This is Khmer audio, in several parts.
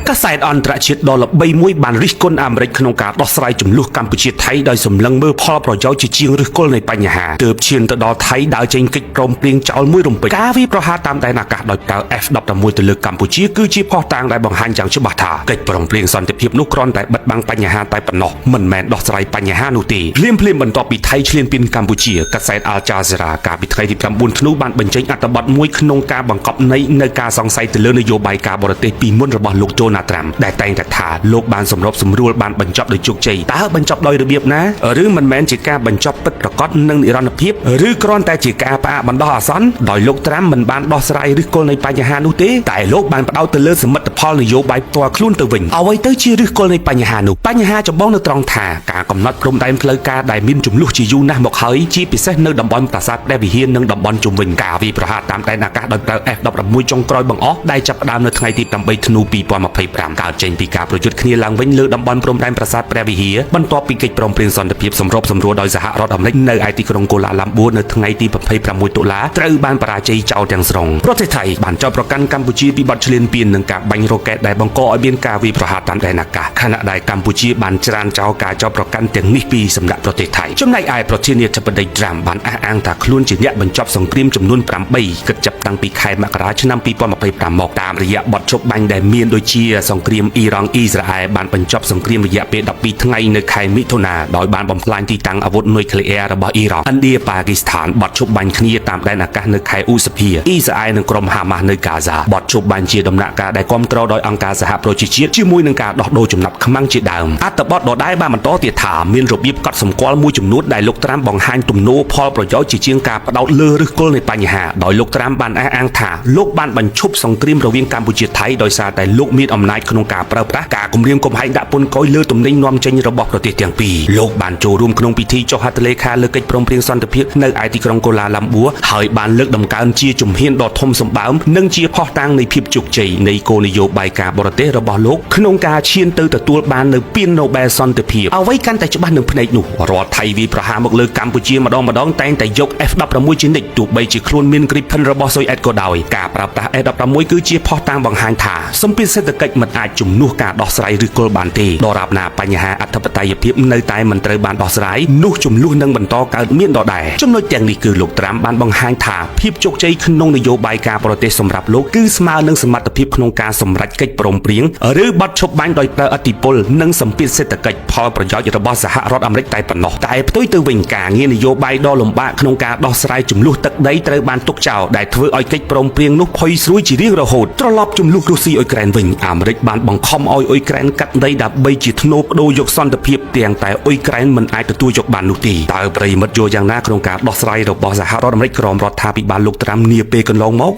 កាសែតអន្តរជាតិដ៏ល្បីមួយបានរិះគន់អាមេរិកក្នុងការដោះស្រាយជម្លោះកម្ពុជាថៃដោយសម្លឹងមើលផលប្រយោជន៍ជាជាងឫសគល់នៃបញ្ហាទើបឈានទៅដល់ថៃដើរចេញកិច្ចព្រមព្រៀងចោលមួយរំពេចការវាយប្រហារតាមដែនអាកាសដោយប្រើ F16 ទៅលើកម្ពុជាគឺជាភស្តុតាងដែលបង្ហាញយ៉ាងច្បាស់ថាកិច្ចព្រមព្រៀងសន្តិភាពនោះគ្រាន់តែបិទបាំងបញ្ហាតែប៉ុណ្ណោះមិនមែនដោះស្រាយបញ្ហានោះទេភ្លាមៗបន្ទាប់ពីថៃឈ្លានពានកម្ពុជាកាសែត Al Jazeera កាលពីថ្ងៃទី9ធ្នូបានបញ្ចេញអត្ថបទមួយក្នុងការបង្កប់ន័យនៅការសង្ស័យទៅលើនយោបាយការបរទេសពីមុនរបស់លោក Donald Trump ដែលតែងតែថាលោកបានសម្របសម្រួលបានបញ្ចប់ដោយជោគជ័យតើបញ្ចប់ដោយរបៀបណាឬមិនមែនជាការបញ្ចប់ពិតប្រាកដនិងនិរន្តរភាពឬគ្រាន់តែជាការផ្អាកបណ្ដោះអាសន្នដោយលោកត្រាំមិនបានដោះស្រាយឫសគល់នៃបញ្ហានោះទេតែលោកបានផ្ដោតទៅលើសមិទ្ធផលនយោបាយផ្ទាល់ខ្លួនទៅវិញអ្វីទៅជាឫសគល់នៃបញ្ហានោះបញ្ហាចម្បងនៅត្រង់ថាការកំណត់ព្រំដែនផ្លូវការដែលមានចំនួនជាយូរណាស់មកហើយជាពិសេសនៅតំបន់ប្រាសាទព្រះវិហារនិងតំបន់ជុំវិញការវាយប្រហារតាមដែនអាកាសដោយប្រើ F16 ចុងក្រោយបង្អស់ដែលចាប់ផ្ដើមនៅថ្ងៃទី8ធ្នូ2025កើតចេញពីការប្រយុទ្ធគ្នាឡើងវិញលើតំបន់ព្រំដែនប្រាសាទព្រះវិហារបន្ទាប់ពីកិច្ចព្រមព្រៀងសន្តិភាពសម្របសម្រួលដោយសហរដ្ឋអាមេរិកនៅឯទីក្រុងកូឡាឡាំបួនៅថ្ងៃទី26តុលាត្រូវបានបរាជ័យចោលទាំងស្រុងប្រទេសថៃបានចោទប្រកាន់កម្ពុជាពីបទឈ្លានពាននិងការបាញ់រ៉ុកែតដែលបង្កឲ្យមានការវាយប្រហារតាមដែនអាកាសខណៈដែលកម្ពុជាបានច្រានចោលការចោទប្រកាន់ទាំងនេះពីសំណាក់ប្រទេសថៃចំណែកឯប្រធានាធិបតីត្រាំបានអះអាងថាខ្លួនជាអ្នកបញ្ចប់សង្គ្រាមចំនួន8គិតចាប់តាំងពីខែមករាឆ្នាំ2025មកតាមរយៈបទជប់បាញ់ដែលមានដូចជាសង្គ្រាមអ៊ីរ៉ង់អ៊ីស្រាអែលបានបញ្ចប់សង្គ្រាមរយៈពេល12ថ្ងៃនៅខែមិថុនាដោយបានបំផ្លាញទីតាំងអាវុធនុយក្លេអ៊ែររបស់អ៊ីរ៉ង់ឥណ្ឌាប៉ាគីស្ថានបទជប់បាញ់គ្នាតាមដែនអាកាសនៅខែឧសភាអ៊ីស្រាអែលនិងក្រុមហាម៉ាស់នៅហ្គាហ្សាបទជប់បាញ់ជាដំណាក់កាលដែលគ្រប់គ្រងដោយអង្គការសហប្រជាជាតិជាមួយនឹងការដោះដូរចំណាប់ខ្មាំងជាដើមអត្ថបទដដែលបានបន្តទៀតថាមានរបៀបកត់សម្គាល់មួយចំនួនដែលលោកត្រាំបង្ហាញទំនោរផលប្រយោជន៍ជាជាងការផ្ដោតលើឫសគល់នៃបញ្ហាដោយលោកត្រាំបានអះអាងថាលោកបានបញ្ឈប់សង្គ្រាមរវាងកម្ពុជាថៃដោយសារតែលោកមានអំណាចក្នុងការប្រើប្រាស់ការគំរាមកំហែងដាក់ពន្ធកយលើទំនិញនាំចេញរបស់ប្រទេសទាំងពីរលោកបានចូលរួមក្នុងពិធីចុះហត្ថលេខាលើកិច្ចព្រមព្រៀងសន្តិភាពនៅឯទីក្រុងកូឡាឡាំបួហើយបានលើកដំកើងជាជំហានដ៏ធំសម្បើមនិងជាភស្តុតាងនៃភាពជោគជ័យនៃគោលនយោបាយការបរទេសរបស់លោកក្នុងការឈានទៅទទួលបាននូវពានណូបែលសន្តិភាពអ្វីកាន់តែច្បាស់នឹងភ្នែកនោះរដ្ឋថៃវាយប្រហារមកលើកម្ពុជាម្ដងម្ដងតែងតែយក F16 ជានិច្ចទោះបីជាខ្លួនមាន Gripen របស់ស៊ុយអែតក៏ដោយការប្រើប្រាស់ F16 គឺជាភស្តុតាងបង្ហាញថាសម្ពាធសេដ្ឋកិច្ចមិនអាចជំនួសការដោះស្រាយឫសគល់បានទេដរាបណាបញ្ហាអធិបតេយ្យភាពនៅតែមិនត្រូវបានដោះស្រាយនោះចំនួននឹងបន្តកើតមានដដែលចំណុចទាំងនេះគឺលោកត្រាំបានបង្ហាញថាភាពជោគជ័យក្នុងនយោបាយការបរទេសសម្រាប់លោកគឺស្មើនឹងសមត្ថភាពក្នុងការសម្រេចកិច្ចព្រមព្រៀងឬបទឈប់បាញ់ដោយប្រើឥទ្ធិពលនិងសម្ពាធសេដ្ឋកិច្ចផលប្រយោជន៍របស់សហរដ្ឋអាមេរិកតែប៉ុណ្ណោះតែផ្ទុយទៅវិញការងារនយោបាយដ៏លំបាកក្នុងការដោះស្រាយចំនួនទឹកដីត្រូវបានទុកចោលដែលធ្វើឲ្យកិច្ចព្រមព្រៀងនោះផុយស្រួយជារៀងរហូតត្រឡប់ចំនួនរុស្ស៊ីអ៊ុយក្រែនវិញអាមេរិកបានបង្ខំឲ្យអ៊ុយក្រែនកាត់ដីដើម្បីជាថ្នូរប្ដូរយកសន្តិភាពទាំងតែអ៊ុយក្រែនមិនអាចទទួលយកបាននោះទេតើប្រិយមិត្តយល់យ៉ាងណាក្នុងការដោះស្រាយរបស់សហរដ្ឋអាមេរិកក្រោមរដ្ឋាភិបាលលោកត្រាំនាពេលកន្លងមក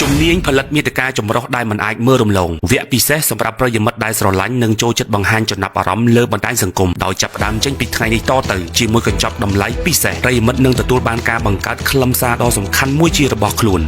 ជំនាញផលិតមាតិកាចម្រុះដែលមិនអាចមើលរំលងវគ្គពិសេសសម្រាប់ប្រិយមិត្តដែលស្រឡាញ់និងចូលចិត្តបង្ហាញចំណាប់អារម្មណ៍លើបណ្ដាញសង្គមដោយចាប់ផ្ដើមចេញពីថ្ងៃនេះតទៅជាមួយកញ្ចប់តម្លៃពិសេសប្រិយមិត្តនឹងទទួលបានការបង្កើតខ្លឹមសារដ៏សំខាន់មួយជារបស់ខ្លួន។